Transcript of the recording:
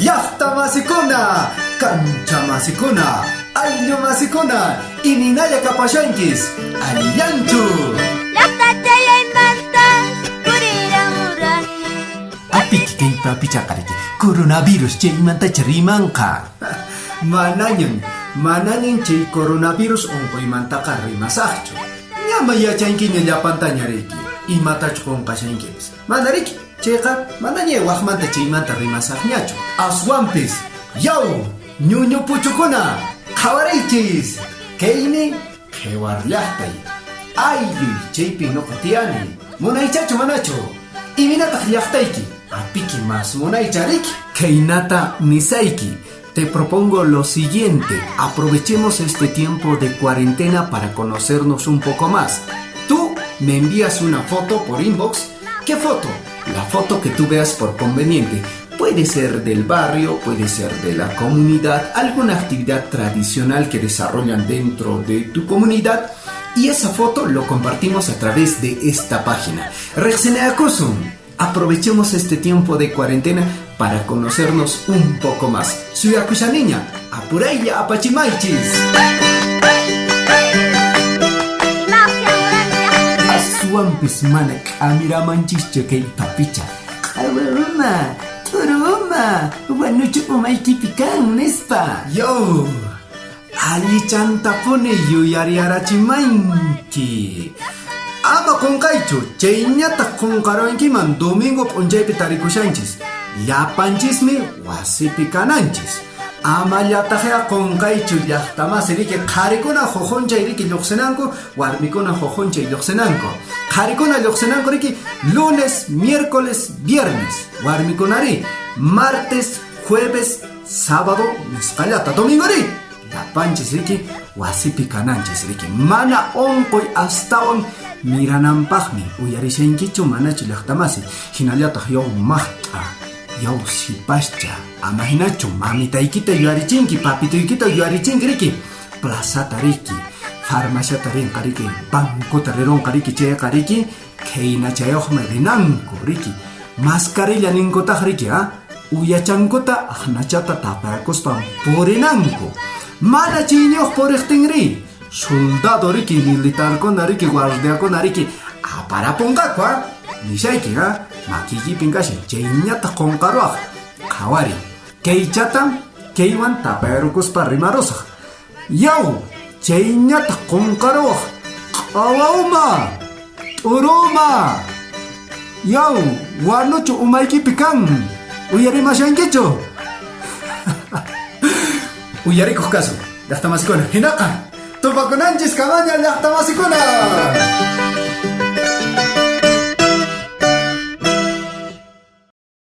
Llaqta masikuna, kancha masikuna, ayllu masikuna, imaynalla kapashanchis, allillanchu. Llaqta chayaymanta puriramurani. Apiki kay papichaqa riki, coronavirus chaymantacha rimanqa. Manañan, manañan chay coronavirus unquymantaqa rimasaqchu. Ñama yachankiña llapantaña riki, imatachu qunqashankipis. Mana riki, chayqa manaña waqmanta chaymanta rimasaqñachu. Aswanpis, yaw, ñuñu puchukuna, qhawariychis! Kaymi qhiwar llaqtay, aylluy chaypi nuqa tiyani. Munaychachu manachu? Imaynataq llaqtayki? Apiki mas munaycha riki? Khaynata nisayki, te propongo lo siguiente, aprovechemos este tiempo de cuarentena para conocernos un poco más. Tú me envías una foto por inbox. ¿Qué foto? La foto que tú veas por conveniente. Puede ser del barrio, puede ser de la comunidad, alguna actividad tradicional que desarrollan dentro de tu comunidad. Y esa foto lo compartimos a través de esta página. Riqsinakusun. Aprovechemos este tiempo de cuarentena para conocernos un poco más. Suyakushaniña, apuraylla apachimaychis. Aswanpis mana k'amiramanchishchu kay papicha. Q'awaruma, t'uruma, wanuchu umaykipi kan nispa. Yo, allichantapuni yuyariarachimanki. Ama qunqaychu, chayñataq qunqaruwankiman domingo p'unchaypi tarikushanchis. Llapanchismi wasipi kananchis. Amallataqyá qunqaychu llaqtamasi riki qharikuna hujunchay riki lluqsinanku, warmikuna hujunchay lluqsinanku. Qharikuna lluqsinanku riki lunes, miércoles, viernes. Warmikunari martes, jueves, sábado nisqallata. Domingori llapanchis riki wasipi kananchis riki. Mana unquy astawan mirananpaqmi uyarishankichu manachu llaqtamasi. Hinallataq yaw maqt'a, yaw sipascha, ama hinachu mamitaykita yuyarichinki, papituykita yuyarichinki riki. Plazata riki, farmaciata rinqa riki, bancota rirunqa riki, chayqa riki, khaynachayuqmi rinanku riki. Mascarilla ninkutaq riki, ha? Uyachankuta aqnachata tapayakuspan purinanku. Mana chayñiyuq puriqtinri, soldado riki, militarkuna riki, guardiakuna riki, aparapunqaku, ha? Nishayki, ha? Makiykipin kashan, chayñataq qunqaruwaq. Qhawariy, kaychata kaywan tapayarukuspa rimarusaq. Yaw, chayñataq qunqaruwaq. Q'awauma, t'uruma. Yaw, wanuchu umaykipi kan. Uyarimashankichu? Uyarikuq kasun, llaqtamasikuna. Hinaqa, tupakunanchis kamaña llaqtamasikuna.